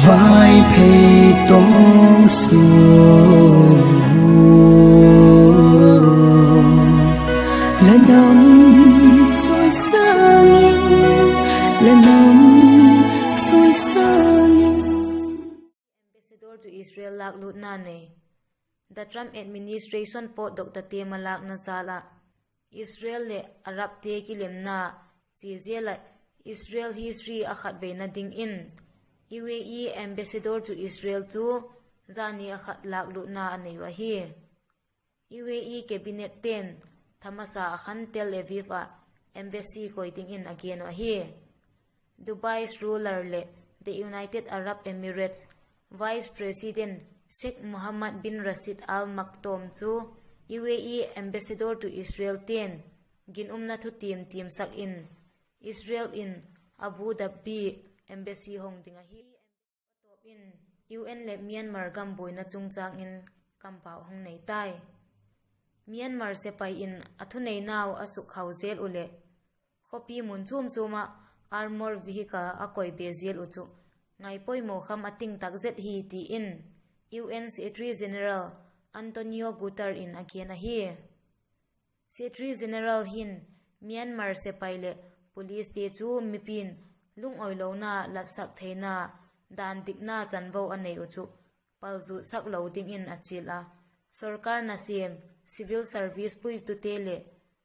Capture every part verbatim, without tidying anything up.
Vaiphei tawng suak, la nam chawisâng in, la nam chawisâng in. Ambassador to Israel lâklutna nei. The Trump administration pawtdoktate malâkna jâl ah Israel leh Arabte kilemna chia jel ah Israel history a khatveina dingin U A E ambassador to Israel chu zani a khat lâklutna a nei uh ahi. U A E cabinette'n thamasa ah khan Tel Aviv ah embassy koi dingin a gen uh ahi. Dubai's ruler leh the United Arab Emirates Vice President Sheikh Mohammed bin Rashid Al Maktoum chu U A E ambassador to Israelte'n ginumna thutiam tiamsak in Israel in Abu Dhabi embassy hong ding ahi. Tawp in U N leh Myanmar gam buaina chungchâng in kampau hung nei tai. Myanmar sepai in a thuneinau a sukkhau jel uh leh khawpi mun chuam chuam ah armoured vehicle a koi be jel uh chu ngaipoimaw kham a ting tak zet hi ti in U N Secretary General António Guterres in a gen ahi. Secretary General hin Myanmar sepai leh policete chu mipi'n lungawilona latsak theina dan dikna chanvo a nei uh chu palzutsak lo dingin a chial a, sorkar nasêm, civil service puitute leh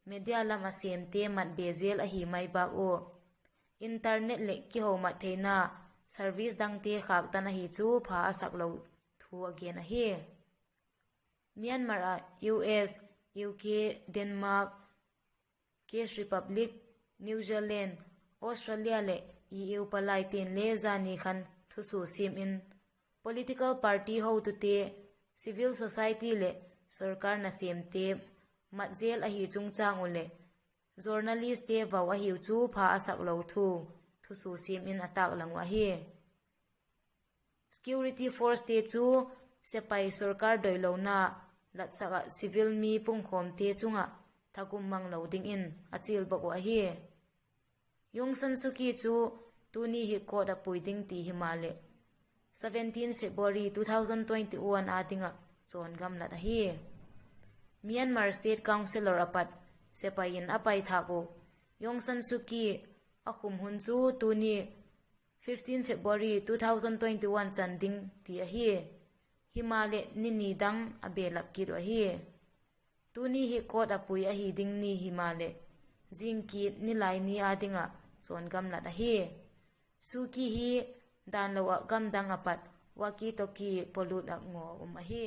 media lam a sêmte mat be jel ahi mai bâk ua, internet leh kihomat theina service dangte khâktan ahi chu pha a sak lo thu a gen ahi. Myanmar ah U S, U K, Denmark, Czech Republic, New Zealand, Australia leh E U palaite'n le zani khan thusua siam in, political party hotute, civil society leh sorkar nasêmte mat jel ahi chungchâng uh leh journalistte vau ahiu chu pha a sak lo thu thusua siam in a tâklang uh ahi. Security forcete chu sepai sorkar doilona latsak ah civil mi pungkhawmte chung ah thagum mang lo dingin a chial bawk uh ahi. Aung San Suu Kyi chu tuni hi court ah pui ding ti himaleh, seventeen February two thousand twenty-one â ding ah chawn gamlat ahi. Myanmar State Councillor ah pat sepai in a paithâk uh Aung San Suu Kyi a khum hun chu tuni fifteen February two thousand twenty-one chan ding ti ahi. Himaleh ni ni dang a belap kit uh ahi. Tuni hi court ah pui ahi ding ni himaleh, zingkit nilai ni â ding ah chawn gamlat ahi. Suu Kyi hi dan lo ah gam dang ah pat walkie-talkie pawlut ah ngaw um ahi.